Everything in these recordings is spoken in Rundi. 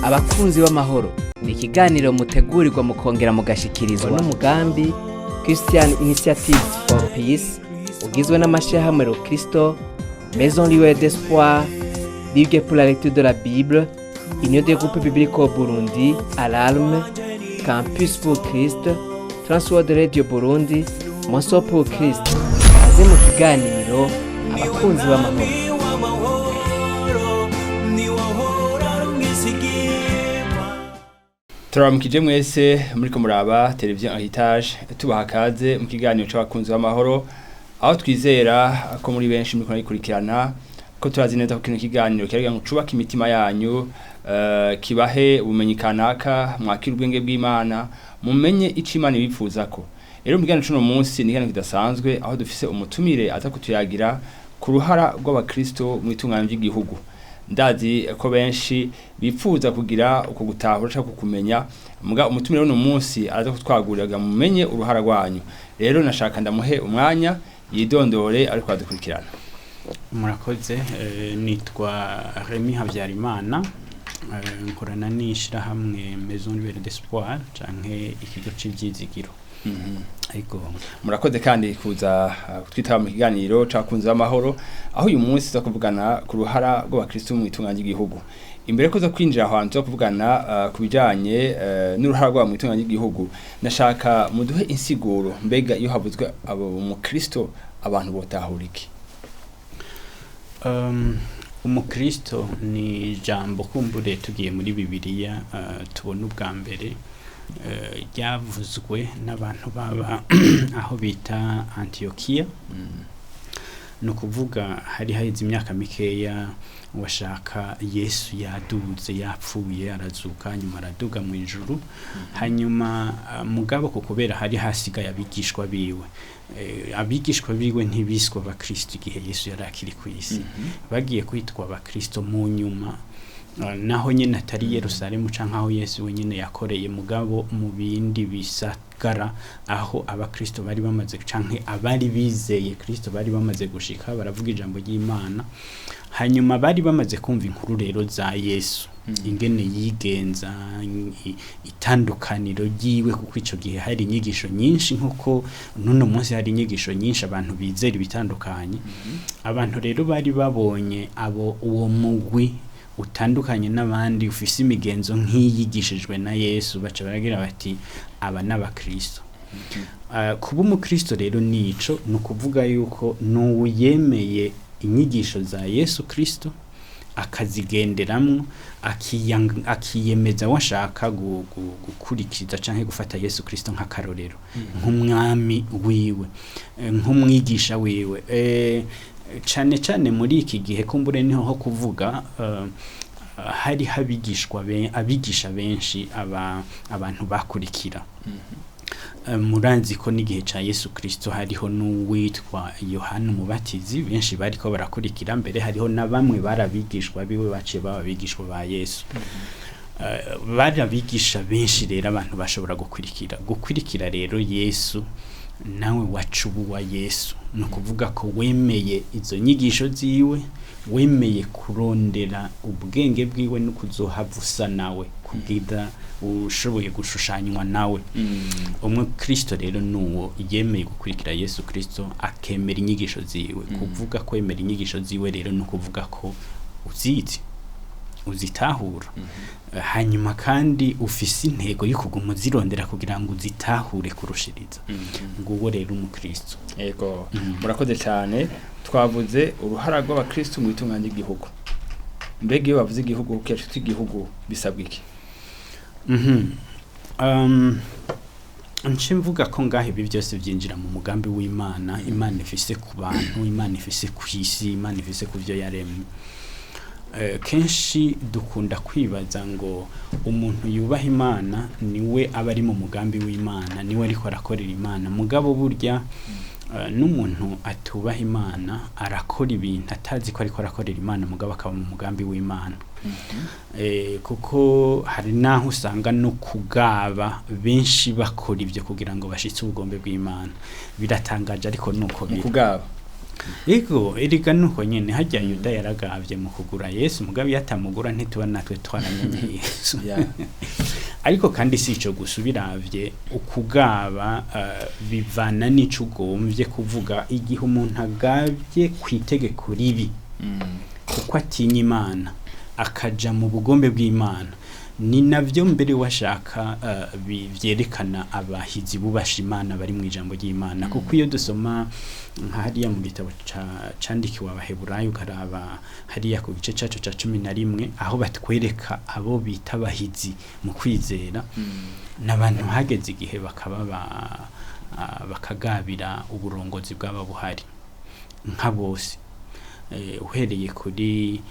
Abakunzi b'amahoro ni ikiganiro mutegurirwa mukongera mugashikirizwa n'umugambi Christian Initiatives for Peace, ugizwe n'amashyirahamwe Rokristo, Maison Lueur d'Espoir, Ligue pour la lecture de la Bible, Union des groupes bibliques au Burundi, Alarme, Campus pour Christ, Transworld Radio Burundi, Moso pour Christ. Kaze mu kiganiro Abakunzi b'amahoro. Turamukije mwese muriko muraba televiziyo Heritage, tubaha kaze mu kiganiro c'abakunzi b'amahoro, aho twizera ko muri benshi muriko murabikurikirana, ko turazi neza ko kino kiganiro kiragira ngo cubake imitima yanyu, kibahe ubumenyi kanaka, mwakire ubwenge bw'Imana, mumenye ico Imana ibipfuzako. Rero mu kiganiro c'uno munsi ni ikiganiro kidasanzwe, aho dufise umutumire aza kutuyagira ku ruhara rw'abakristo mu itunganywa ry'igihugu. Ndazi ko benshi bipfuza kugira uko gutahura cyangwa kukumenya, muga umutumire uno munsi araza kutwagurira mumenye uruhara rwanyu. Rero nashaka ndamuhe umwanya yidondore ariko adukurikirana. Murakoze, nitwa Remy Habyarimana, nkorana n'ishirahamwe Maison Lueur d'Espoir canke ikigo c'ivyizigiro. Ariko murakoze kandi kuza kutwitaba mu kiganiro c'abakunzi b'amahoro, aho uyu munsi tuza kuvugana ku ruhara rw'abakristo mu itunganya ry'igihugu. Imbere ko tuza kwinjira aho hantu tuza kuvugana ku bijanye n'uruhara rwabo mu itunganya ry'igihugu, nashaka muduhe insiguro, mbega iyo havuzwe abo mukristo abantu botahura iki? Umukristo ni ijambo kumbure tugiye muri Bibiliya, tubona ubwa mbere ryavuzwe n'abantu baba aho bita Antiokiya. Ni ukuvuga hari haheze imyaka mikeya washaka Yesu yaduze, yapfuye, arazuka, nyuma araduga mu ijuru. Hanyuma mugabo ko kubera hari hasigaye abigishwa biwe, abigishwa biwe ntibiswa abakristo igihe Yesu yari akiri ku isi. Bagiye kwitwa abakristo mu nyuma, naho nyene atari Yerusalemu canke aho Yesu wenyene yakoreye, mugabo mu bindi bisagara aho abakristo bari bamaze canke abari bizeye Kristo bari bamaze gushika baravuga ijambo ry'Imana. Hanyuma bari bamaze kumva inkuru rero za Yesu, ingene yigenza, itandukaniro ryiwe, kuko ico gihe hari inyigisho nyinshi nkuko n'uno munsi hari inyigisho nyinshi abantu bizera ibitandukanye. Abantu rero bari babonye abo uwo mugwi utandukanye n'abandi ufise imigenzo nk'iyigishijwe na Yesu, baca baragira bati aba n'abakristo. Kuba umukristo rero nico, ni ukuvuga yuko n'uwuyemeye inyigisho za Yesu Kristo akazigenderamwo, akiyemeza washaka gukurikiza canke gufata Yesu Kristo nk'akarorero, nk'umwami wiwe, nk'umwigisha wiwe. Cane cane muri iki gihe kumbure niho ho kuvuga, hari habigishwa abigisha benshi abantu bakurikira. Muranzi ko n'igihe ca Yesu Kristo hariho n'uwitwa Yohana Umubatizi benshi bariko barakurikira, mbere hariho na bamwe barabigishwa biwe baciye baba abigishwa ba Yesu. Barabigisha benshi rero abantu bashobora gukurikira. Gukurikira rero Yesu, nawe wacubu wa Yesu, ni ukuvuga ko wemeye izo nyigisho ziwe, wemeye kurondera ubwenge bwiwe no kuzohava usa nawe kugira ushoboye gushushanywa nawe. Umukristo rero nuwo yemeye gukurikira Yesu Kristo akemera inyigisho ziwe. Kuvuga kwemera inyigisho ziwe rero ni ukuvuga ko uzizi, uzitahura, hanyuma kandi ufise intego yo kuguma uzirondera kugira ngo uzitahure kurushiriza. Nguwo rero umukristo. Ego, murakoze cyane. Twavuze uruhara rw'abakristo mu itunganya ry'igihugu. Mbega iyo bavuze igihugu, kenshi tw'igihugu bisabwa iki? Nce mvuga ko ngaho ibi byose byinjira mu mugambi w'Imana. Imana ifise ku bantu, Imana ifise ku isi, Imana ifise ku byo yaremye. Kenshi dukunda kwibaza ngo umuntu yubaha Imana niwe aba ari mu mugambi w'Imana, niwe ariko arakorera Imana. Mugabo burya n'umuntu atubaha Imana arakora ibintu atazi ko ariko arakorera Imana, mugabo akaba mu mugambi w'Imana. Kuko hari naho usanga no kugaba benshi bakora ibyo kugira ngo bashitse ubugombe bw'Imana. Biratangaje ariko nuko Mu biri. kugaba. Ego erega nuko nyene hajya Yuda yaragavye mu kugura Yesu, mugabo iyo atamugura ntituba natwe twaramenye Yesu. Ariko kandi si ico gusa, ubiravye ukugaba bivana n'ico ugomvye kuvuga. Igihe umuntu agavye ku itegeko ribi kuko atinya Imana akaja mu bugombe bw'Imana, ni navyo mbere washaka vyerekana abahizi bubasha Imana bari mu ijambo ry'Imana. Kuko iyo dusoma nka hariya mu gitabo candikiwe Abaheburayo, ukaraba hariya ku gice caco ca 11 aho batwereka abo bita abahizi mu kwizera, n'abantu hageze igihe bakaba bakagabira uburongozi bwaba buhari nka bose. Uhereye kuri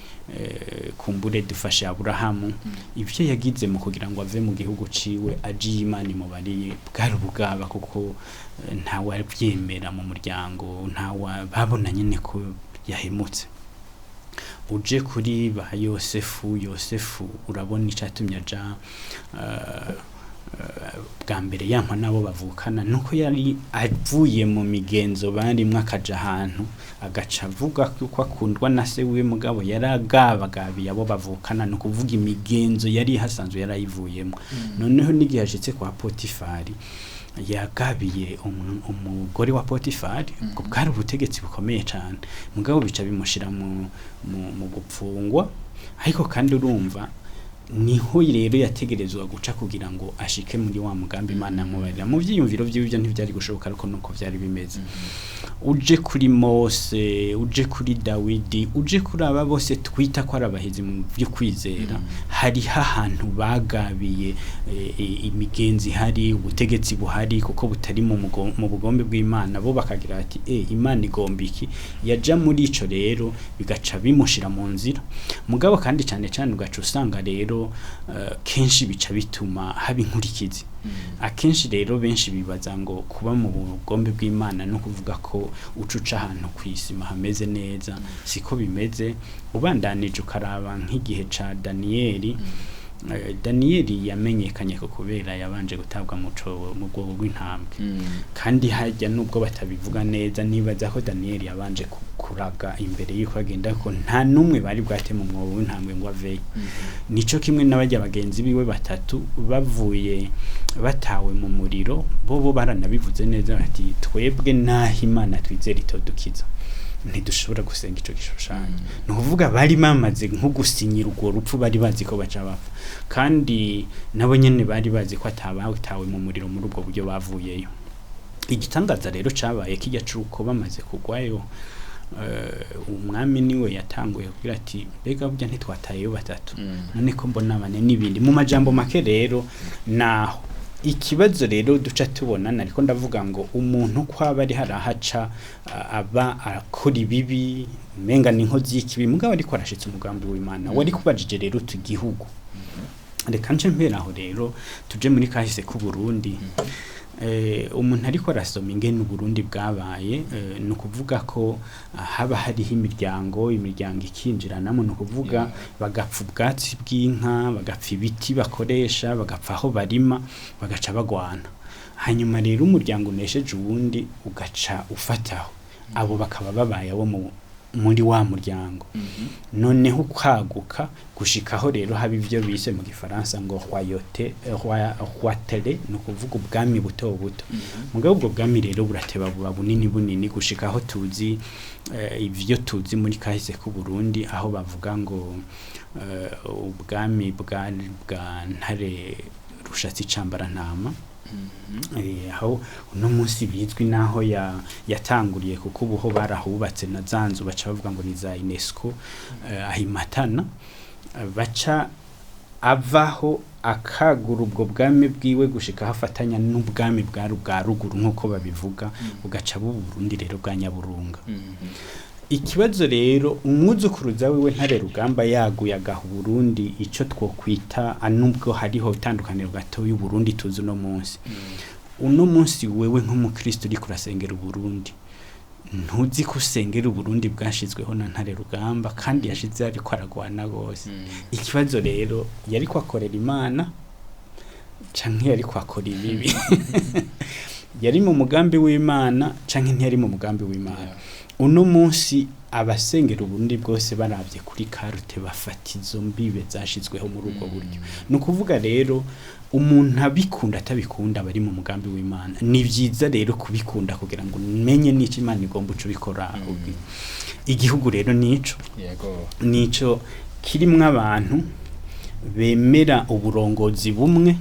kumbure dufashe Aburahamu, ibyo yagize mu kugira ngo ave mu gihugu ciwe aje Imana imubariye bwari ubugaba, kuko ntawe abyemera mu muryango, ntawe babona nyine ko yahemutse. Uje kuri ba Yosefu, Yosefu urabona icatumye aja bwa mbere yankwa nabo bavukana, nuko yari avuye mu migenzo barimwo akaja ahantu agaca avuga ko akundwa na se wiwe, mugabo yaragabagabiye abo bavukana, ni ukuvuga imigenzo yari ihasanzwe yarayivuyemo. Noneho n'igihe ashitse kwa Potifari yagabiye umugore wa Potifari, ubwo bwari ubutegetsi bukomeye cane, mugabo bica bimushira mu gupfungwa. Ariko kandi urumva niho rero yategerezwa guca kugira ngo ashike muri wa mugambi Imana yamubarira. Mu vyiyumviro vyiwe ivyo ntivyari gushoboka, ariko nuko vyari bimeze. Uje kuri Mose, uje kuri Dawidi, uje kuri aba bose twita ko ari abahizi mu byo kwizera, hariho ahantu bagabiye imigenzi ihari, ubutegetsi buhari, kuko butari mu bugombe bw'Imana, bo bakagira bati Imana igomba iki, yaja muri ico rero bigaca bimushira mu nzira. Mugabo kandi cane cane ugaca usanga rero kenshi bica bituma haba inkurikizi. Akenshi rero benshi bibaza ngo kuba mu bugombe bw'Imana no kuvuga ko ucuca ahantu kw'isima hameze neza, siko bimeze. Ubandanije ukaraba nk'igihe ca Daniyeli, Daniyeli yamenyekanye ko kubera yabanje gutabwa mu cobo mu rwobo rw'intambwe, kandi hajya nubwo batabivuga neza nibaza ko Daniyeli yabanje kuraga imbere yuko agenda, ko nta numwe bari bwate mu mwobo w'intambwe ngo aveyo. Nico kimwe n'abajya bagenzi biwe batatu bavuye batawe mu muriro, bobo baranabivuze neza bati twebwe naho Imana twizera itodukiza ntidushobora gusenga ico gishushanyo. Ni ukuvuga bari bamaze nko gusinyira urwo rupfu, bari bazi ko baca bapfa, kandi nabo nyene bari bazi ko atabatawe mu muriro muri ubwo buryo bavuyeyo. Igitangaza rero cabaye kijya cuko bamaze kugwayo, umwami niwe yatanguye kugira ati mbega burya ntitwatayeyo batatu, none ko mbona bane n'ibindi. Mu majambo make rero naho ikibazo rero duca tubona, nariko ndavuga ngo umuntu ko aba ari harahaca aba akora ibibi umenga ni inkozi y'ikibi, mugabo ariko arashitse umugambi w'Imana. Wari kubajije rero uti igihugu, reka nce mpera aho rero tuje muri kahise k'u Burundi. Umuntu ariko arasoma ingene Uburundi bwabaye, ni ukuvuga ko haba hariho imiryango ikinjiranamo, ni ukuvuga bagapfa ubwatsi bw'inka, bagapfa ibiti bakoresha, bagapfa aho barima, bagaca bagwana. Hanyuma rero umuryango unesheje uwundi ugaca ufataho, abo bakaba babaye abo muri wa muryango. Noneho ukaguka gushikaho rero haba ivyo bise mu gifaransa ngo royauté, royauté, ni ukuvuga ubwami buto buto. Mugabo ubwo bwami rero burateba buba bunini bunini gushikaho tuzi ivyo tuzi muri kahise k'u Burundi, aho bavuga ngo ubwami bwa Ntare Rushatsi Cambarantama, aho uno munsi bizwi naho yatanguriye, kuko ubuho barahubatse na zanzu baca bavuga ngo ni za UNESCO, ahimatana, baca avaho akagura ubwo bwami bwiwe gushika hafatanya n'ubwami bwa ruguru nk'uko babivuga, bugaca buba Burundi rero bwa Nyaburunga. Ikibazo rero umwuzukuruza wiwe Ntare Rugamba yaguye agaha Burundi ico twokwita, nubwo hariho itandukaniro gato y'u Burundi tuzi uno munsi. Uno munsi wewe nk'umukristo uriko urasengera Uburundi, ntuzi ko usengera Uburundi bwashizweho na Ntare Rugamba, kandi yashize ariko aragwana gose. Ikibazo rero yariko akorera Imana canke yariko akora ibibi? Yari mu mugambi w'Imana canke ntiyari mu mugambi w'Imana? Uno munsi abasengera Uburundi bwose baravye kuri carte bafata izo mbibe zashizweho muri ubwo buryo. Ni ukuvuga rero umuntu abikunda atabikunda bari mu mugambi w'Imana. Ni vyiza rero kubikunda kugira ngo umenye n'ico Imana igomba uce ubikora. Igihugu rero nico nico kirimwo abantu bemera uburongozi bumwe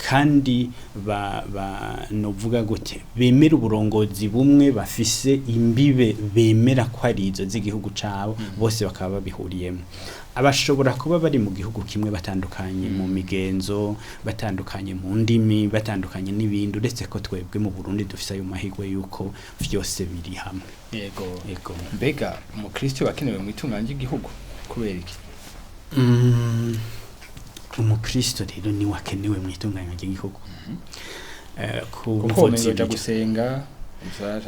kandi ba, ba novuga gute, bemera uburongozi bumwe, bafise imbibe bemera ko ari izo z'igihugu cabo, bose bakaba babihuriyemo. Abashobora kuba bari mu gihugu kimwe batandukanye mu migenzo, batandukanye mu ndimi, batandukanye n'ibindi, uretse ko twebwe mu Burundi dufise ayo mahirwe yuko vyose biri hamwe. Yego. Yego. Mbega umukristo wakenewe mu itunganya ry'igihugu kubera iki? Umukristo rero niwe akenewe mu itunganywa ry'igihugu. Ku Kuko mvo umengo aja zibiri. gusenga gusa.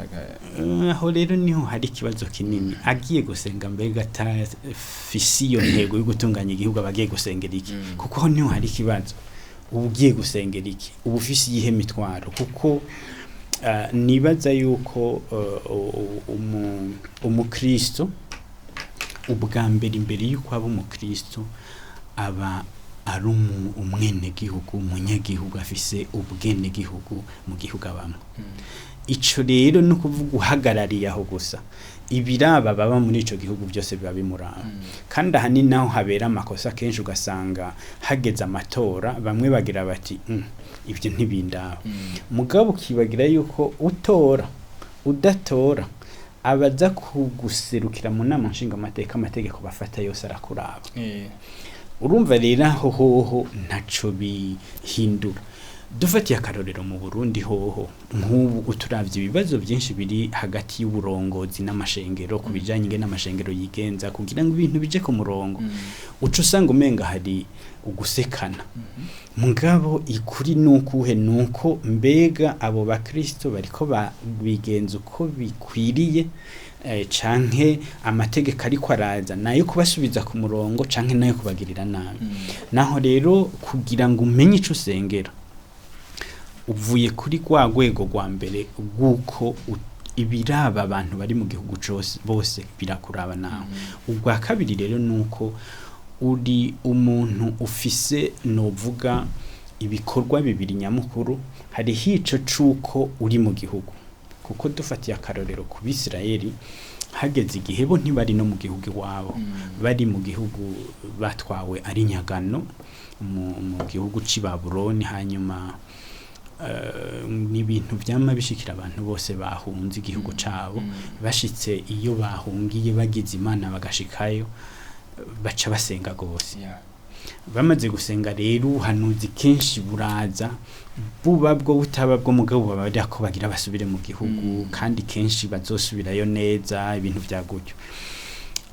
Aho rero niho hari ikibazo kinini. Agiye gusenga mbega atafise iyo ntego yo gutunganya igihugu, aba agiye gusengera iki? Kuko aho niho hari ikibazo. Uba ugiye gusengera iki? Uba ufise iyihe mitwaro? Kuko nibaza yuko umukristo ubwa mbere, imbere yuko aba umukristo, aba ari umwenegihugu, umunyagihugu afise ubwenegihugu mu gihugu abamwo. Ico rero ni ukuvuga uhagarariye aho gusa, ibiraba baba muri ico gihugu byose biba bimuraba. Kandi ahanini naho habera amakosa kenshi, ugasanga hageze amatora bamwe bagira bati: "Ibyo ntibindaba." Mugabo ukibagira yuko utora udatora, abaza kuguserukira mu nama nshingamateka, amategeko bafata yose arakuraba. Urumva rero aho hoho ntaco bihindura. Dufatiye akarorero mu Burundi hoho, nk'ubu uturavye ibibazo byinshi biri hagati y'uburongozi n'amashengero ku bijanye ingene amashengero yigenza kugira ngo ibintu bije ku murongo, uca usanga umenga hari ugusekana. Mugabo ikuri nukuhe? Nuko mbega abo bakristo bariko bigenza uko bikwiriye, canke amategeko ariko araza nayo kubasubiza ku murongo canke nayo kubagirira nabi? Naho rero kugira ngo umenye ico usengera, uvuye kuri rwa rwego rwa mbere rw'uko ibiraba abantu bari mu gihugu cose bose birakuraba nawe. Ubwa kabiri rero nuko uri umuntu ufise, novuga, ibikorwa bibiri nyamukuru. Hariho ico c'uko uri mu gihugu, kuko dufatiye akarorero ku Bisirayeli, hageze igihe bo ntibari no mu gihugu iwabo, bari mu gihugu batwawe ari nyagano mu gihugu c'i Babuloni. Hanyuma ni ibintu vyama bishikira abantu bose bahunze igihugu cabo. Bashitse iyo bahungiye, bagize Imana bagashikayo, baca basenga gose. Bamaze gusenga rero, ubuhanuzi kenshi buraza, buba bwo butaba bwo, mugabo baba ko bagira basubire mu gihugu, kandi kenshi bazosubirayo neza, ibintu vya gutyo.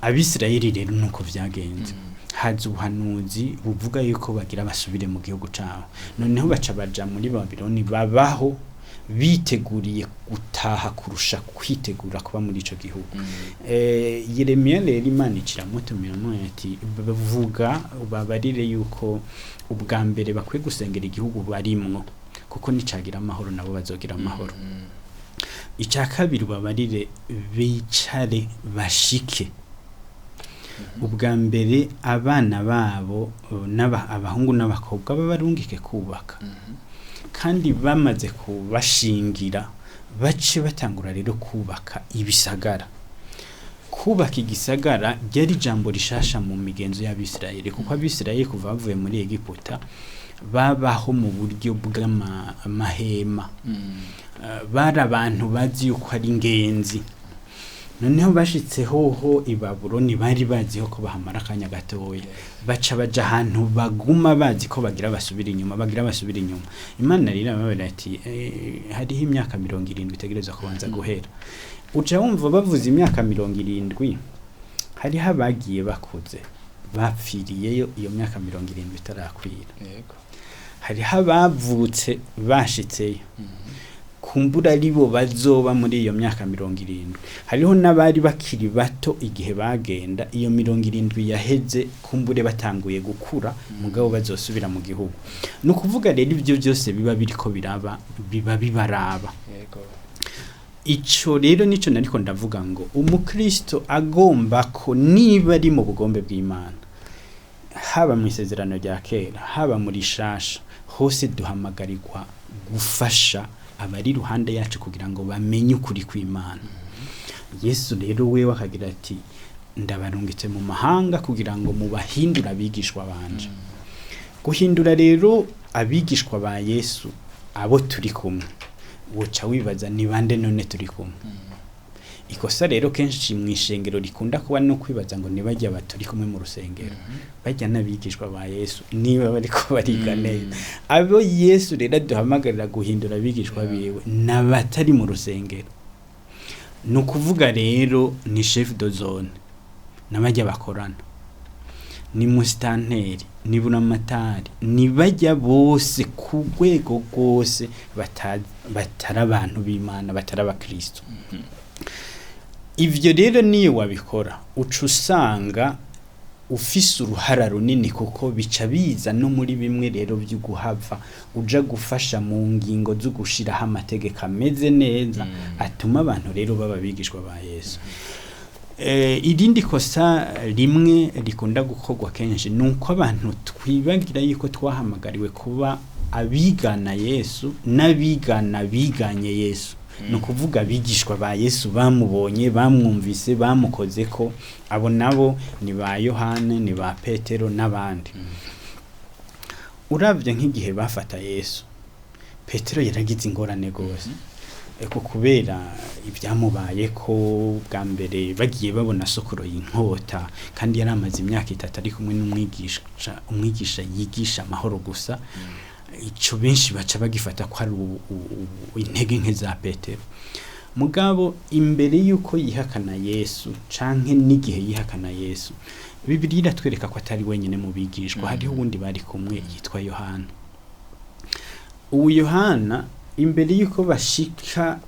Abisirayeli rero nuko vyagenze. Haza ubuhanuzi buvuga yuko bagira basubire mu gihugu cabo. Noneho baca baja muri Babiloni, babaho biteguriye gutaha kurusha kwitegura kuba muri ico gihugu. Yeremiya rero Imana iciramutumira ati: "Bavuga babarire yuko ubwa mbere bakwiye gusengera igihugu barimwo, kuko nicagira amahoro nabo bazogira amahoro. Icya kabiri, babarire bicare bashike ubwa mbere abana babo, abahungu n'abakobwa babarungike kubaka, kandi bamaze kubashingira bace batangura rero kubaka ibisagara." Kubaka igisagara ryari ijambo rishasha mu migenzo y'Abisirayeli, kuko Abisirayeli kuva bavuye muri Egiputa babaho mu buryo bw'amahema. Bari abantu bazi yuko ari ingenzi. Noneho bashitse hoho i Babuloni, bari baziho ko bahamara akanya gatoya, baca baja ahantu baguma bazi ko bagira basubira inyuma, bagira basubira inyuma. Imana rero irababwira ati: "Hariho imyaka 70 itegerezwa kubanza guhera." Uca wumva bavuze imyaka 70, hariho abagiye bakuze bapfiriyeyo iyo myaka 70 itarakwira. Hariho abavutse bashitseyo, kumbura aribo bazoba muri iyo myaka 70. Hariho n'abari bakiri bato igihe bagenda, iyo 70 yaheze kumbure batanguye gukura, mugabo bazosubira mu gihugu. Ni ukuvuga rero ibyo byose biba biriko biraba, biba bibaraba. Ico rero nico nariko ndavuga ngo umukristo agomba ko niba ari mu bugombe bw'Imana, haba mu isezerano rya kera, haba muri shasha, hose duhamagarirwa gufasha abari iruhande yacu kugira ngo bamenye ukuri kw'Imana. Yesu rero wewe akagira ati ndabarungitse mu mahanga kugira ngo mubahindure abigishwa banje. Guhindura rero abigishwa ba Yesu abo turi kumwe, woca wibaza ni bande none turi kumwe? Ikosa rero kenshi mu ishengero rikunda kuba no kwibaza ngo nibajya baturi kumwe mu rusengero, bajya n'abigishwa ba Yesu niba bariko bariga neza. Abo Yesu rero aduhamagarira guhindura abigishwa biwe n'abatari mu rusengero, ni ukuvuga rero ni chef de zone n'abajya bakorana, ni musitanteri, ni buramatari, ni bajya bose ku rwego rwose batari abantu b'Imana, batari abakristo. Ivyo rero niyo wabikora uca usanga ufise uruhara runini, kuko bica biza no muri bimwe rero byo guhava uja gufasha mu ngingo zo gushiraho amategeko ameze neza atuma abantu rero baba abigishwa ba Yesu. Irindi kosa rimwe rikunda gukorwa kenshi ni uko abantu twibagira yuko twahamagariwe kuba abigana Yesu n'abigana biganye Yesu. Ni ukuvuga abigishwa ba Yesu bamubonye, bamwumvise, bamukoze ko abo nabo ni ba Yohane, ni ba Petero n'abandi. Uravye nk'igihe bafata Yesu, Petero yaragize ingorane gose. Eko kubera ibyamubaye ko bwa mbere bagiye babona sokoro y'inkota, kandi yari amaze imyaka 3 ari kumwe n'umwigisha, umwigisha yigisha amahoro gusa. Ico benshi baca bagifata ko ari intege nke za Petero. Mugabo imbere yuko yihakana Yesu canke n'igihe yihakana Yesu, Bibiliya iratwereka ko atari wenyine mu bigishwa, hariho uwundi bari kumwe yitwa Yohana. Ubu Yohana imbere yuko bashika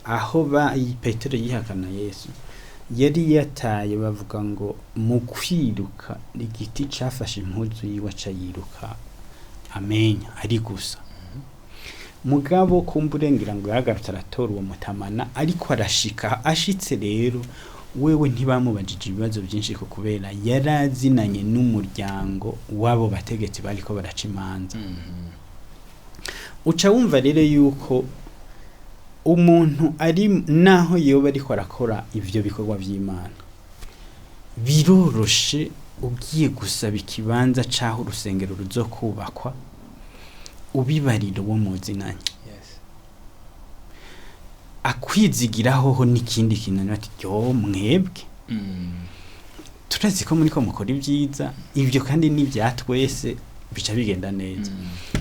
aho ba Petero yihakana Yesu, yari yataye, bavuga ngo mu kwiruka igiti cafashe impuzu yiwe aca yiruka amenya ari gusa. Mugabo kumburengera ngo yagarutse aratora uwo mutamana, ariko arashika ashitse rero wewe ntibamubajije ibibazo byinshi ko kubera yarazinanye n'umuryango wabo bategetsi bariko baraca imanza. Uca wumva rero yuko umuntu ari naho yoba ariko arakora ivyo bikorwa vy'Imana, biroroshe ugiye gusaba ikibanza c'aho urusengero ruzokubakwa ubibarira uwo muzinanye. Akwizigiraho n'ikindi kintu ati yo mwebwe turazi ko muriko mukora ibyiza, ibyo kandi ni ibya twese, bica bigenda neza.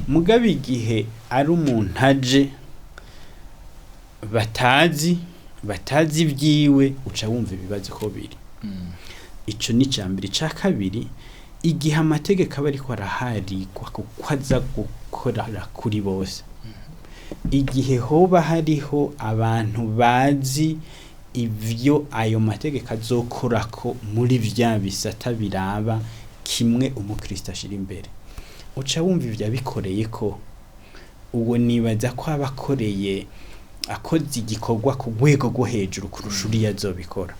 Mugabe igihe ari umuntu aje batazi ibyiwe, uca wumva ibibazo ko biri. Ico ni icambere. Ica kabiri, igihe amategeko aba ariko araharigwa kuko aza gukorera kuri bose, igihe hoba hariho abantu bazi ivyo ayo mategeko azokorako muri vya bisata biraba kimwe umukristo ashira imbere, uca wumva ivyo abikoreye ko uwo nibaza ko aba akoreye akoze igikorwa ku rwego rwo hejuru kurusha uriya azobikora.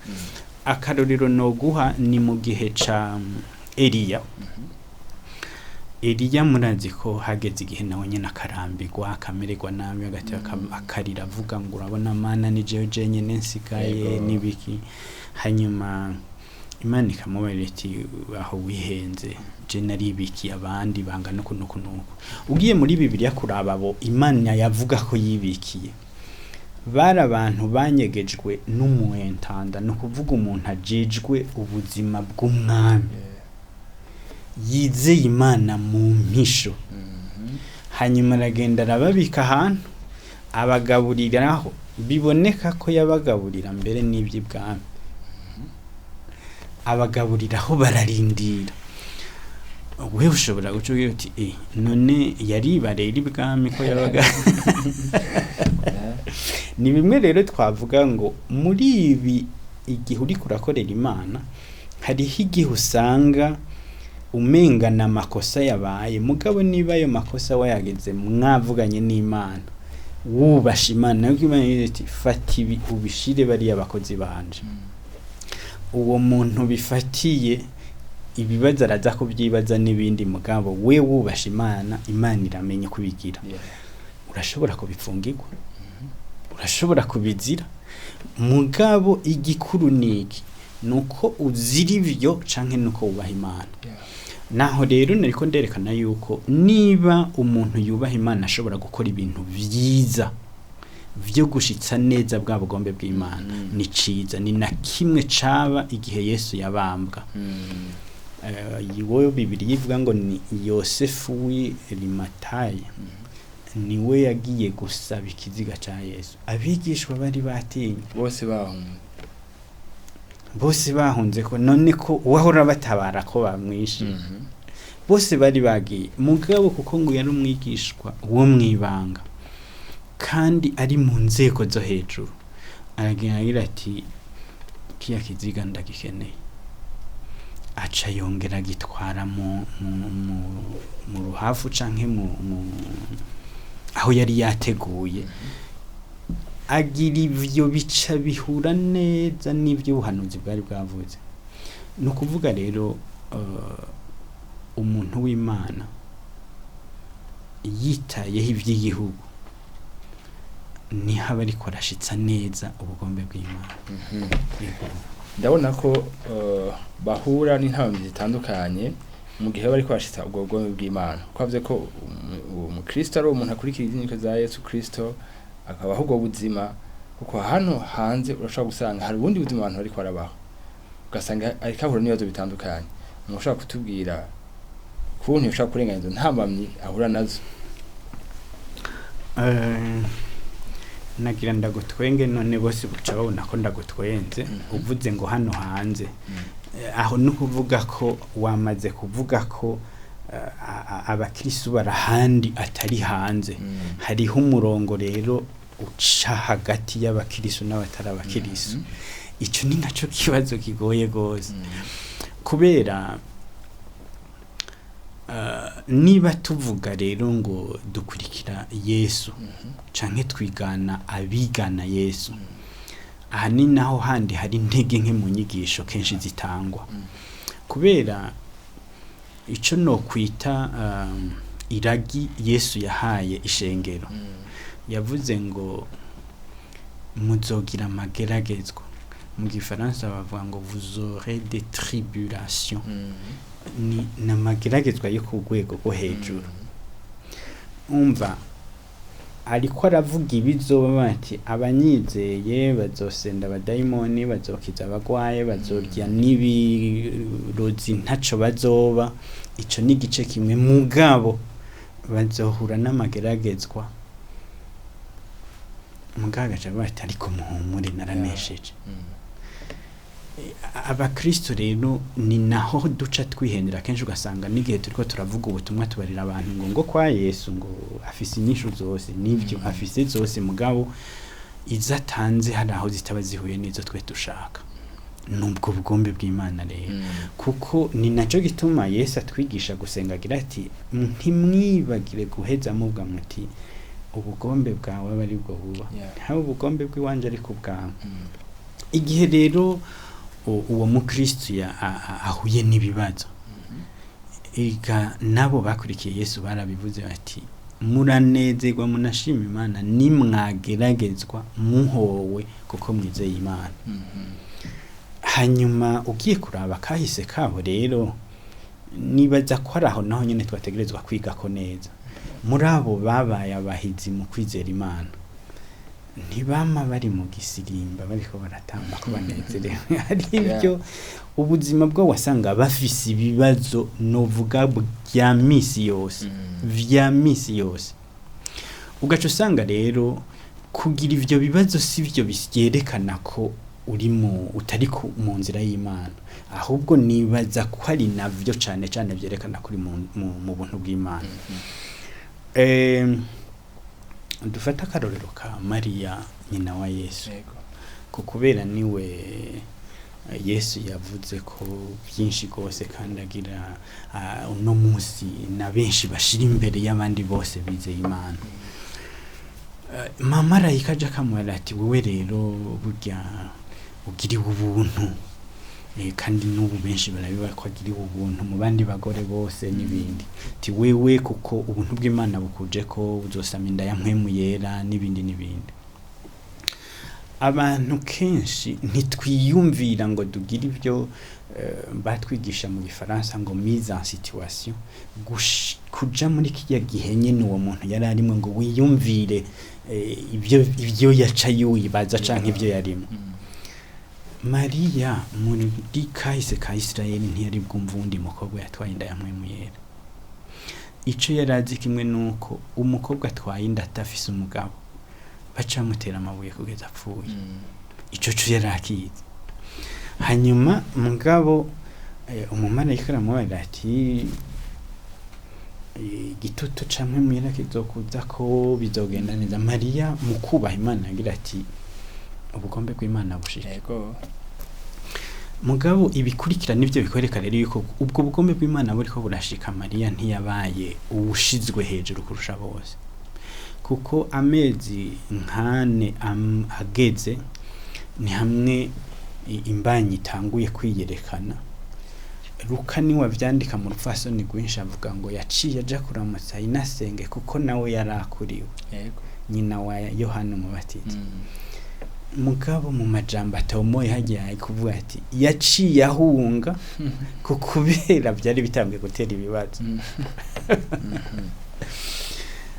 Akarorero noguha ni mu gihe ca Eliya. Eliya murazi ko hageze igihe nawe nyene akarambirwa, akamererwa nabi, agateba akarira avuga ngo urabona Mana ni jewe jenyene nsigaye n'ibiki. Hanyuma Imana ikamubarira iti aho wihenze, je naribikiye abandi bangana uku n'uku n'uku. Ugiye muri Bibiliya kuraba abo Imana yavuga ko yibikiye, bari abantu banyegejwe n'umuentanda, ni ukuvuga umuntu ajejwe ubuzima bw'umwami, yizeye Imana mu mpisho. Hanyuma aragenda arababika ahantu abagaburiraho, biboneka ko yabagaburira mbere n'iby'ibwami, abagaburiraho bararindira. Wewe ushobora guca ugira uti none yaribarera ibwami ko yabaga. Ni bimwe rero twavuga ngo muri ibi igihe uriko urakorera Imana, hariho igihe usanga umenga na makosa yabaye, mugabo niba ayo makosa wayageze mwavuganye n'Imana, Wubasha Imana, nuko Imana igira iti fata ibi ubishire bariya bakozi banje. Uwo muntu bifatiye ibibazo araza kubyibaza n'ibindi, mugabo we wubasha Imana, Imana iramenya kubigira. Urashobora kubipfungirwa, urashobora kubizira, mugabo igikuru niki? Nuko uzira ivyo canke nuko wubaha Imana. Naho rero nariko nderekana yuko niba umuntu yubaha Imana ashobora gukora ibintu vyiza vyo gushitsa neza bwa bugombe bw'Imana. Ni ciza, ni na kimwe caba igihe Yesu yabambwa. Wowe Bibiliya ivuga ngo ni Yosefu w'i Rimatayi niwe yagiye gusaba ikiziga ca Yesu, abigishwa bari batinye. Bose bahunze. Bose bahunze, ko none ko uwahora batabara ko bamwishe, bose bari bagiye, mugabo kuko ngo yari umwigishwa wo mwibanga kandi ari mu nzego zo hejuru, aragira agira ati kiya kiziga ndagikeneye, aca yongera agitwara mu ruhafu canke mu aho yari yateguye, agira ivyo bica bihura neza n'ivyo ubuhanuzi bwari bwavuze. Ni ukuvuga rero umuntu w'Imana yitayeho iby'igihugu niho aba ariko arashitsa neza ubugombe bw'Imana. Yego. Ndabona ko bahura n'intambwe zitandukanye mu gihe bari kwashitsa ubwo bugombe bw'Imana, ko bavuze ko umukristo ari umuntu akurikira inyigisho za Yesu Kristo akabaho ubwo buzima, kuko hano hanze urashobora gusanga hari ubundi buzima abantu bariko barabaho, ugasanga ariko ahura n'ibibazo bitandukanye. Umuntu ushobora kutubwira ukuntu yoshobora kurengana izo ntambamyi ahura nazo? Nagira ndagutwenge, none bose buca babona ko ndagutwenze. Uvuze ngo hano hanze, aho ni ukuvuga ko wamaze kuvuga ko abakristo bari ahandi atari hanze. Hariho umurongo rero uca hagati y'abakristo n'abatari abakristo. Ico ni naco kibazo kigoye gose, kubera niba tuvuga rero ngo dukurikira Yesu canke twigana abigana Yesu, aha ni naho handi hari intege nke mu nyigisho kenshi zitangwa, kubera ico no kwita iragi Yesu yahaye ishengero. Yavuze ngo muzogira amageragezwa, mu gifaransa bavuga ngo vous aurez des tribulations. Ni namageragezwa yo ku rwego rwo hejuru. Umva, ariko aravuga ibizoba, bati abanyizeye bazosenda abadayimoni, bazokiza abagwaye, bazorya n'ibirozi ntaco bazoba. Ico ni igice kimwe, mugabo bazohura n'amageragezwa, mugabo agaca avuga ati ariko muhumure, naranesheje. Abakristo rero ni naho duca twihendera kenshi, ugasanga n'igihe turiko turavuga ubutumwa tubarira abantu ngo kwa Yesu ngo afise inyishu zose. Nivyo, afise zose, mugabo izo atanze hari aho zitaba zihuye n'izo twe dushaka, nubwo bugombe bw'Imana rero. Kuko ni naco gituma Yesu atwigisha gusenga agira ati ntimwibagire guheza muvuga muti ubugombe bwawe abe ari bwo buba, haba ubugombe bw'iwanje ariko ubwawe. Igihe rero uwo mukristo ahuye n'ibibazo, ega nabo bakurikiye Yesu barabivuze bati muranezerwa munashima Imana nimwageragezwa muhowe kuko mwizeye Imana. Hanyuma ugiye kuraba kahise kabo rero, nibaza ko ari aho naho nyene twategerezwa kwigako neza. Muri abo babaye abahizi mu kwizera Imana, ntibama bari mu gisirimba bariko baratamba ko banezerewe. Hari ibyo ubuzima bwo wasanga bafise ibibazo novuga bya misi yose, vya misi yose. Ugaca usanga rero kugira ivyo bibazo si byo byerekana ko uri mu utari mu nzira y'Imana, ahubwo nibaza ko ari navyo cane cane vyerekana ko uri mu buntu bw'Imana. Dufate akarorero ka Mariya nyina wa Yesu, ko kubera niwe Yesu yavuze ko byinshi rwose, kandi agira uno munsi na benshi bashira imbere y'abandi bose bizeye Imana. Mama arayika aja akamubwira ati wewe rero burya ugiriwe ubuntu. Kandi n'ubu benshi barabiba ko agiriwe ubuntu mu bandi bagore bose n'ibindi, ati wewe kuko ubuntu bw'Imana bukuje ko uzosama inda ya Mpwemu Yera n'ibindi n'ibindi. Abantu kenshi ntitwiyumvira ngo tugire ibyo batwigisha mu Gifaransa ngo mise en situation, kuja muri kirya gihe nyene uwo muntu yari arimwe ngo wiyumvire ibyo yaca yibaza canke ibyo yarimo. Mariya muri kahise ka Isirayeli ntiyari bwumva uwundi mukobwa yatwaye inda ya Mpwemu Yera. Ico yari azi kimwe nuko umukobwa atwaye inda atafise umugabo baca bamutera amabuye kugeza apfuye. Ico co yari akizi. Hanyuma mugabo umumarayika aramubarira ati igitutu ca Mpwemu Yera kizokuza ko bizogenda neza. Mariya mu kubaha Imana agira ati ubugombe bw'Imana bushike. Mugabo ibikurikira nivyo bikwereka rero yuko ubwo bugombe bw'Imana buriko burashika. Mariya ntiyabaye uwushizwe hejuru kurusha bose, kuko amezi nkane ageze ni hamwe imbanyi itanguye kwiyerekana. Luka niwe avyandika mu rupfasoni rwinshi, avuga ngo yaciye aja kuramutsa inasenge kuko nawe yarakuriwe, nyina wa Yohana Umubatiza. Mugabo mu majambo atomoye hagiye kuvuga ati yaciye ahunga ku kubera byari bitangiye gutera ibibazo.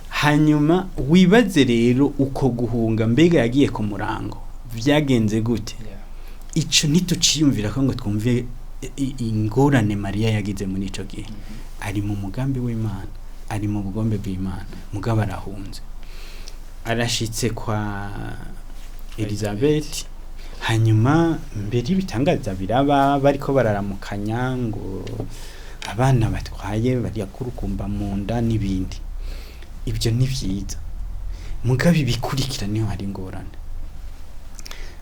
Hanyuma wibaze rero uko guhunga, mbega yagiye ku murango vyagenze gute? Ico ntituciyumvira ko ngo twumve ingorane Mariya yagize muri ico gihe. Ari mu mugambi w'Imana, ari mu bugombe bw'Imana, mugabo arahunze, arashitse kwa Elizabeth. Hanyuma mbere ibitangaza biraba, bariko bararamukanya ngo abana batwaye bariya kurukumba mu nda n'ibindi. Ibyo ni vyiza, mugabo ibikurikira niho hari ingorane.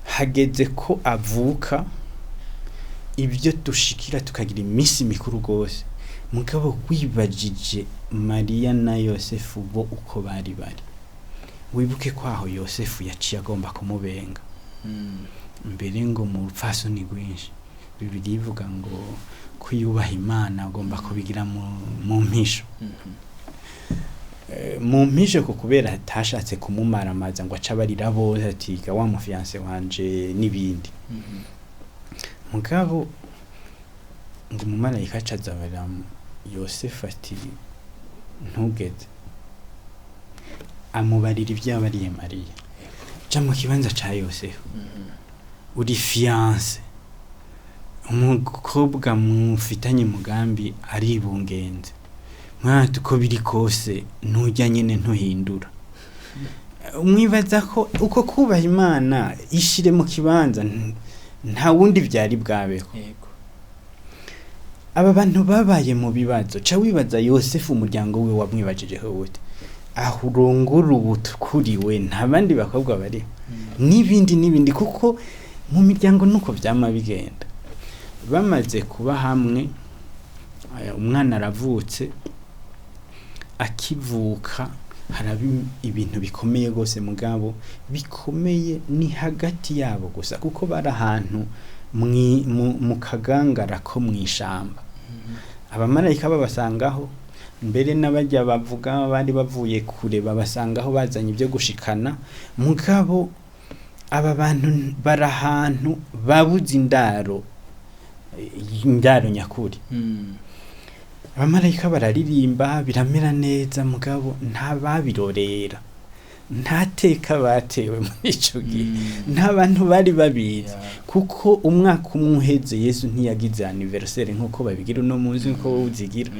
Hageze ko avuka, ibyo dushikira tukagira iminsi mikuru rwose, mugabo wibajije Mariya na Yosefu bo uko bari bari, wibuke ko aho Yosefu yaciye agomba kumubenga. Mbere ngo mu rupfasoni rwinshi, Bibiliya ivuga ngo kwiyubaha Imana agomba kubigira mu mpisho. Mu mpisho ku kubera atashatse kumumaramaza ngo ace abarira bose ati ga wa mufiancé wanje n'ibindi. Mugabo ngo umumarayika aca azabarira Yosefu ati ntugeze amubarira ibyo yabariye Mariya. Ja mu kibanza ca Yosefu, uri fiancé, umukobwa mufitanye umugambi aribungenze, mwana uko biri kose ntujya nyine ntuhindura. Mwibaza ko uko kubaha Imana, ishire mu kibanza, nta wundi byari bwabeho. Aba bantu babaye mu bibazo. Ca wibaza Yosefu umuryango we wamwibajijeho gute, aho urongora ubu tukuriwe nta bandi bakobwa bariho n'ibindi n'ibindi, kuko mu miryango nuko vyama bigenda. Bamaze kuba hamwe, umwana aravutse. Akivuka haraba ibintu bikomeye rwose, mugabo bikomeye ni hagati yabo gusa, kuko bari ahantu mu kagangara ko mw'ishamba. Abamarayika babasangaho mbere, n'abajya bavuga bari bavuye kure babasangaho bazanye ibyo gushikana. Mugabo aba bantu bari ahantu babuze indaro, indaro nyakuri. Abamarayika bararirimba, biramera neza, mugabo nta babirorera, nta teka batewe muri ico gihe, nta bantu bari babizi, kuko umwaka umwe uheze Yesu ntiyagize anniversaire nk'uko babigira uno munsi, nk'uko wowe uzigira.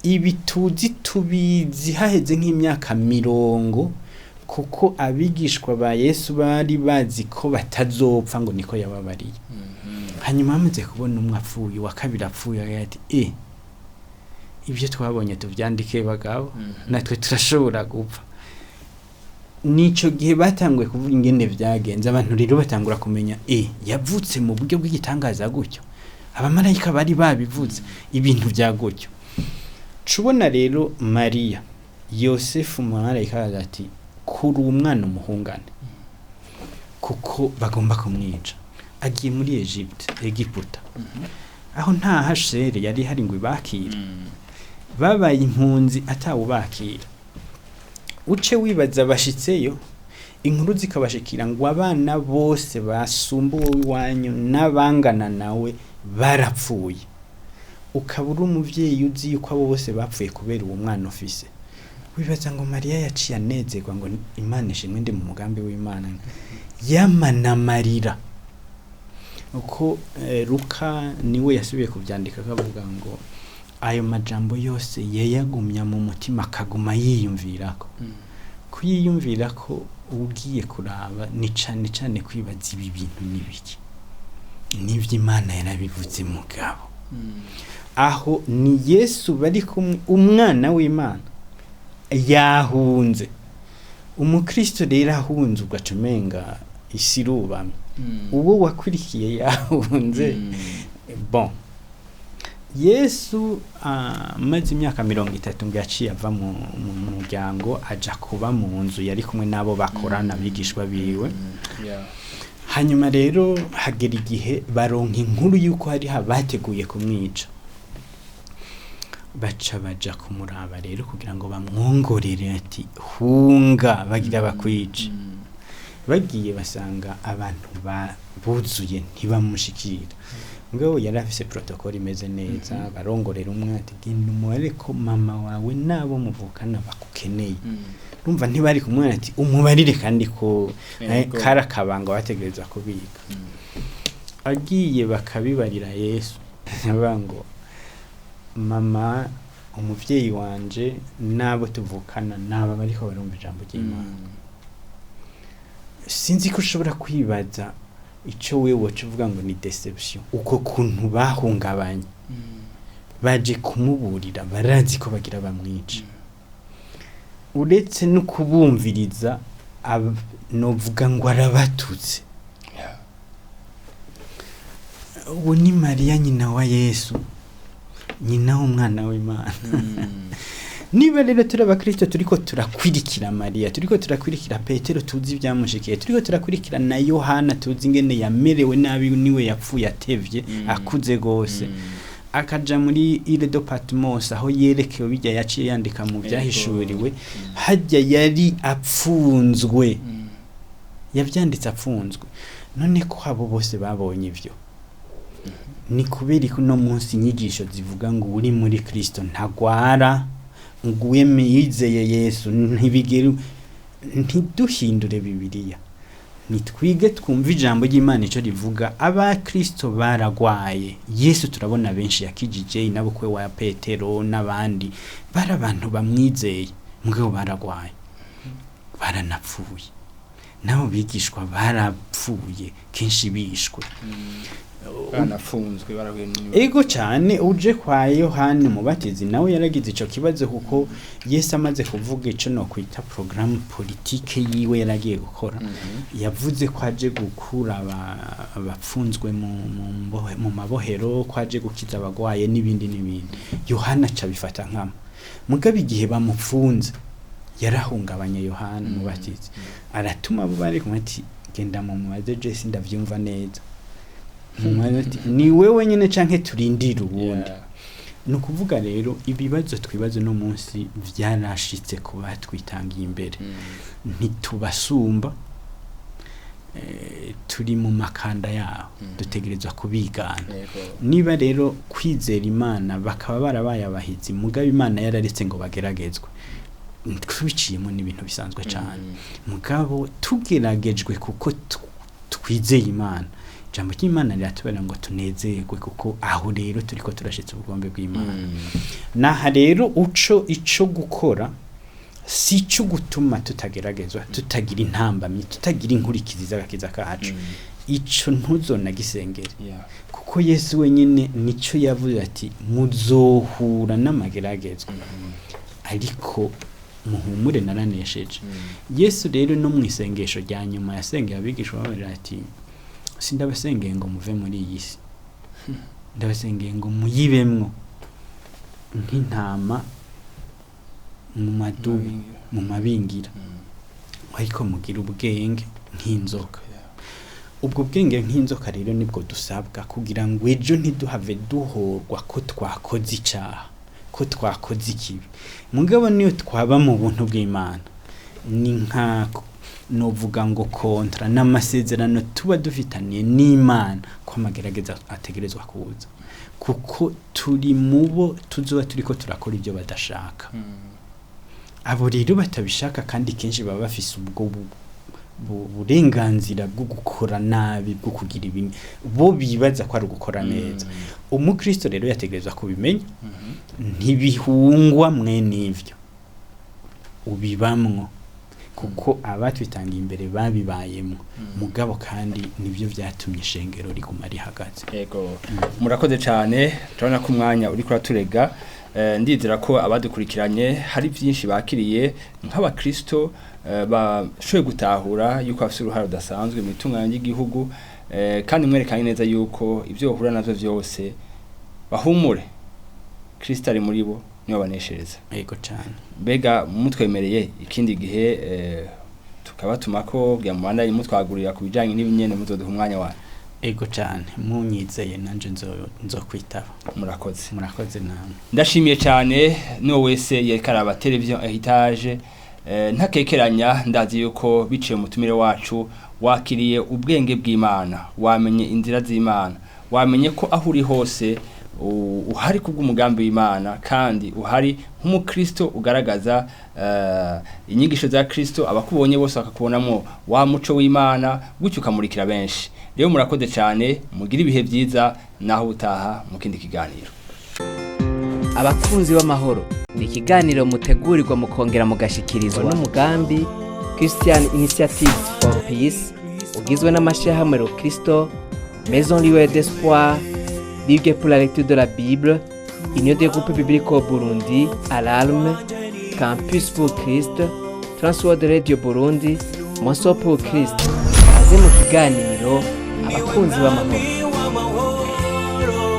Ibi tuzi tubizi haheze nk'imyaka 50, kuko abigishwa ba Yesu bari bazi ko batazopfa, ngo niko yababariye. Hanyuma bamaze kubona umwe apfuye, uwa kabiri apfuye, aragira ati ibyo twabonye tuvyandike bagabo, natwe turashobora gupfa. Nico gihe batanguye kuvuga ingene vyagenze. Abantu rero batangura kumenya yavutse mu buryo bw'igitangaza gutyo, abamarayika bari babivuze, ibintu vya gutyo. Cubona rero Mariya, Yosefu, umumarayika araza ati Kuri umwana umuhungane kuko bagomba kumwica. Agiye muri Egypte, Egiputa, aho nta hashere yari hari ngo ibakire. Babaye impunzi atawubakira. Uce wibaza bashitseyo, inkuru zikabashikira ngo abana bose basumba uwo iwanyu n'abangana nawe barapfuye, ukaba uri umuvyeyi uzi yuko abo bose bapfuye kubera uwo mwana ufise. Wibaza ngo Mariya yaciye anezerwa ngo Imana ishimwe, ndi mu mugambi w'Imana? Yamanamarira uko Luka niwe yasubiye kubyandika, akavuga ngo ayo majambo yose yayagumya mu mutima, akaguma yiyumvirako. Kuyiyumvira ko ugiye kuraba ni cane cane kwibaza ibi bintu ni biki, nivyo Imana yarabivuze. Mugabo aho ni Yesu bari kumwe, umwana w'Imana yahunze. Umukristo rero ahunze, ugaca umenga isi irubamye, uwo wakurikiye yahunze. Bon, Yesu amaze imyaka 30 ngo yaciye ava mu muryango, aja kuba mu nzu yari kumwe n'abo bakorana, abigishwa biwe. Hanyuma rero hagera igihe baronka inkuru y'uko hari abateguye kumwica, baca baja kumuraba rero kugira ngo bamwongorere ati: "Hunga, bagira bakwice." Bagiye basanga abantu buzuye, ntibamushikira. Mugabo yari afise protocole imeze neza. Barongorera umwe ati: "Genda umubare ko mama wawe n'abo muvukana bakukeneye." Urumva ntibari kumwana ati: "Umubarire", kandi ko kari akabanga bategereza kubika. Agiye bakabibarira Yesu, bavuga ngo: "Mama, umuvyeyi wanje n'abo tuvukana n'aba bariko barumva ijambo ry'Imana." Sinzi ko ushobora kwibaza ico wewe woca uvuga ngo ni déception, uko kuntu bahungabanye. Baje kumuburira, barazi ko bagira bamwica. Uretse no kubumviriza, novuga ngo arabatutse. Uwo ni Mariya nyina wa Yesu, nyina w'umwana w'Imana. Niba rero turi abakristo, turiko turakwirikira Mariya, turiko turakwirikira Petero tuzi ibyamushikiye, turiko turakwirikira na Yohana tuzi ingene yamerewe nabi, niwe yapfuye atevye, akuze gose, akaja muri Ile de Patmos aho yerekewe bijya yaciye yandika mu Byahishuriwe. Hajya yari apfunzwe, yavyanditse apfunzwe. None ko abo bose babonye ivyo, ni kubera ko uno munsi inyigisho zivuga ngo uri muri Kristo ntagwara, ngo uwemeye yizeye Yesu ntibigere? Ntiduhindure Bibiliya, nitwige twumve ijambo ry'Imana ico rivuga. Abakristo baragwaye. Yesu turabona benshi yakijije, inabukwe wa Petero n'abandi, bari abantu bamwizeye, mugabo baragwaye, baranapfuye. Nabo bigishwa barapfuye, kenshi bishwe. Banafunzwe, barahuye n'ibibazo. Ego cyane. Uje kwa Yohani Umubatizi nawe yaragize ico kibazo, kuko Yesu amaze kuvuga ico no kwita programme politique yiwe yaragiye gukora, yavuze ko aje gukura abapfunzwe mu mabohero, ko aje gukiza abagwaye n'ibindi n'ibindi. Yohana aca abifata nkama. Mugabo igihe bamupfunze yarahungabanye. Yohana Umubatizi aratuma abo bari kumwe ati: "Genda mu mubaze, je ndavyumva neza." Mumubaze ati: "Ni wewe nyene canke turindire uwundi?" Ni ukuvuga rero ibibazo twibaza uno munsi vyarashitse kuba twitangiye imbere. Ntitubasumba, turi mu makanda yabo, dutegerezwa kubigana. Niba rero kwizera Imana bakaba barabaye abahizi, mugabo Imana yararetse ngo bageragezwe, tubiciyemo n'ibintu bisanzwe cyane. Mugabo tugeragejwe kuko twizeye Imana, ijambo ry'Imana riratubera ngo tunezerwe, kuko aho rero turiko turashitse ubugombe bw'Imana. Naha rero uco ico gukora si ico gutuma tutageragezwa, tutagira intambamyi, tutagira inkurikizi z'agakiza kacu. Ico ntuzonagisengere, kuko Yesu wenyine nico yavuze ati: "Muzohura n'amageragezwa, ariko muhumure, naranesheje." Yesu rero no mu isengesho rya nyuma yasengeye abigishwa bababwira ati: "Sindabasengeye ngo muve muri iyi si, ndabasengeye ngo muyibemwo nk'intama mu madubu, mu mabingira." Ariko mugira ubwenge nk'inzoka. Ubwo bwenge nk'inzoka rero nibwo dusabwa kugira ngo ejo ntiduhave duhorwa ko twakoze icaha, ko twakoze ikibi. Mugabo niyo twaba mu buntu bw'Imana, ni nka novuga ngo contrat n'amasezerano tuba dufitaniye n'Imana ko amagerageza ategerezwa kuza, kuko turi mubo tuzoba turiko turakora ibyo badashaka. Abo rero batabishaka, kandi kenshi baba bafise ubwo burenganzira bwo gukora nabi, bwo kugira ibintu bo bibaza ko ari ugukora neza. Umukristo rero yategerezwa kubimenya, ntibihungwa mwene ivyo, ubibamwo, kuko abatwitangiye imbere babibayemo. Mugabo kandi nibyo vyatumye ishengero riguma rihagaze. Yego, murakoze cyane. Turabona ko umwanya uri kuraturega. Ndizera ko abadukurikiranye hari byinshi bakiriye nk'abakristo, bashoboye gutahura yuko bafite uruhare rudasanzwe mu itunganya ry'igihugu, kandi mwerekanye neza yuko ibyo bahura navyo byose bahumure, Kristo ari muri bo, niwe baneshereza. Yego cyane. Mbega mutwemereye ikindi gihe tukabatuma ko bwa mubandanye mutwagurira ku bijanye n'ibinyene, muzoduha umwanya wanyu? Ego cyane, munyizeye nanje nzokwitaba. Murakoze. Murakoze namwe. Ndashimiye cyane n'uwo wese yereka araba televiziyo Heritage. Ntakekeranya, ndazi yuko biciye mu mutumire wacu wakiriye ubwenge bw'Imana, wamenye inzira z'Imana, wamenye ko aho uri hose uhari kubw'umugambi w'Imana, kandi uhari nk'umukristo ugaragaza inyigisho za Kristo, abakubonye bose bakakubonamo wa muco w'Imana, gutyo ukamurikira benshi. Rero murakoze cyane, mugire ibihe byiza, naho utaha mu kindi kiganiro. Abakunzi b'amahoro ni ikiganiro mutegurirwa mukongera mugashikirizwa n'umugambi Christian Initiative for Peace, ugizwe n'amashyirahamwe Rokristo, Maison Libre d'Espoir, Ligue pour la lecture de la Bible, Union des groupes bibliques au Burundi, Alarme, Campus pour Christ, Transworld Radio Burundi, Monso pour Christ. Kaze mu kiganiro Abakunzi b'amahoro. W'amahoro.